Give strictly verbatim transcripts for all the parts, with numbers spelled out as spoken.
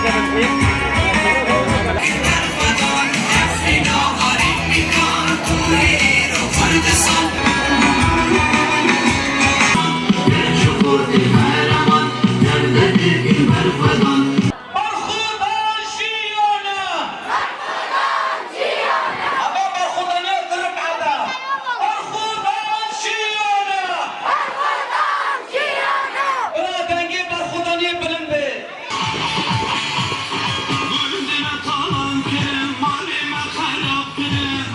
Berxwedan jiyana! Eva berxwedaniya dirib heta! Berxwedan jiyana! Bira dengê berxwedaniyê bilind be! Gundê me talan kirin, malê me xerab kirin.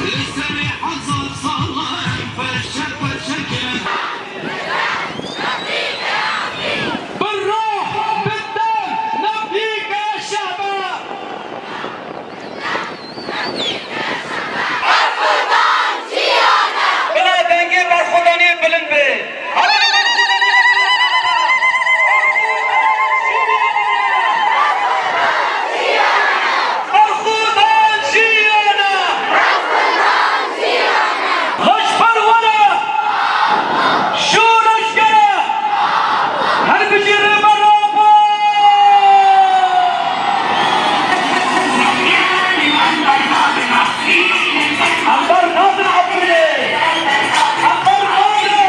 Li serê hezar salan perçe perçe kirin. Birra, biddem, neflîke şebe. Bila dengê berxwedaniyê bilind be. Hadi berxwedaniyê bilind be. Berxwedan jiyana! Xweşperwere! Şoreşgere! Her bijî Rêber Apo! Em bernadin Efrînê! Em bernadin!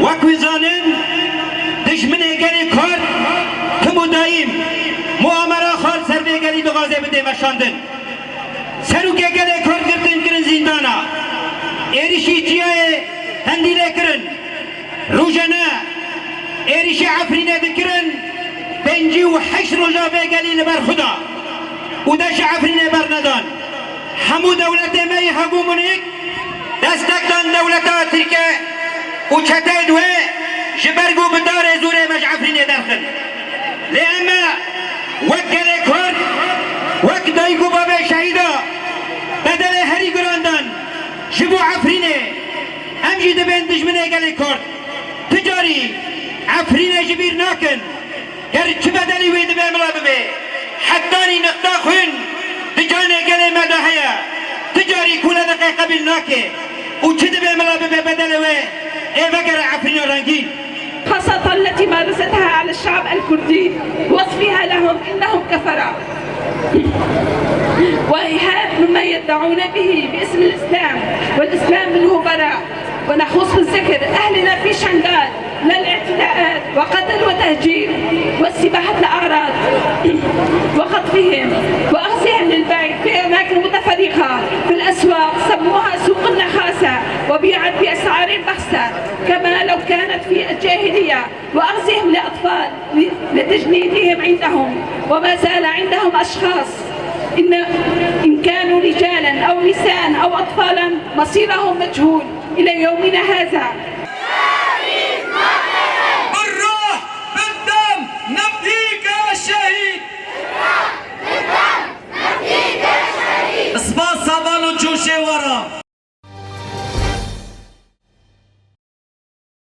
Wek wî zanin, dijminê gelê Kurd tim û daîm muamera xwe li ser vê gelî dixwaze bide meşandin. Serokê gelê Kurd girtin kirin zîndana. Êrişî Çiyayê Qendîlê kirin. Rojane êrişî Efrînê dikirin, pêncî û heşt roja vê gelî li ber xwe da û dest ji Efrînê bernedan. Hemû dewletê me yê hegemonîk destek dan dewleta Tirkê û çeteyên wê ji ber ku bi darê zorê me ji Efrînê derxin. Lê em me wek gelê Kurd, wek dayik û bavê şehîda bedelê herî giran dan ji bo Efrînê. Em jî dibên dijminê gelê Kurd. Ti carî Efrînê ji bîr nakin. Ger çi bedelî wê dibe mila bibe. Hetanî niqta xwîn di canê gelê me de heye. Ti carî ku nedeqe qebîl nake. Û çi dibe mila bibe bedelê wê, ê vegere Efrîna rengîn. خاصة التي مارستها على الشعب الكردي، وصفها لهم إنهم كفرة وإهانة مما يدعون به باسم الإسلام، والإسلام منه براء. ونخص بالذكر أهلنا في شنغال من الاعتداءات وقتل وتهجير واستباحة الأعراض وخطفهم وأخذهم للبيع في أماكن متفرقة في الأسواق، سموها سوق النخاسة، وبيعت بأسعار بخسة كما لو كانت في الجاهلية، وأخذهم لأطفال لتجنيدهم عندهم، وما زال عندهم أشخاص إن، إن كانوا رجالا أو نساء أو أطفالا مصيرهم مجهول إلى يومنا هذا.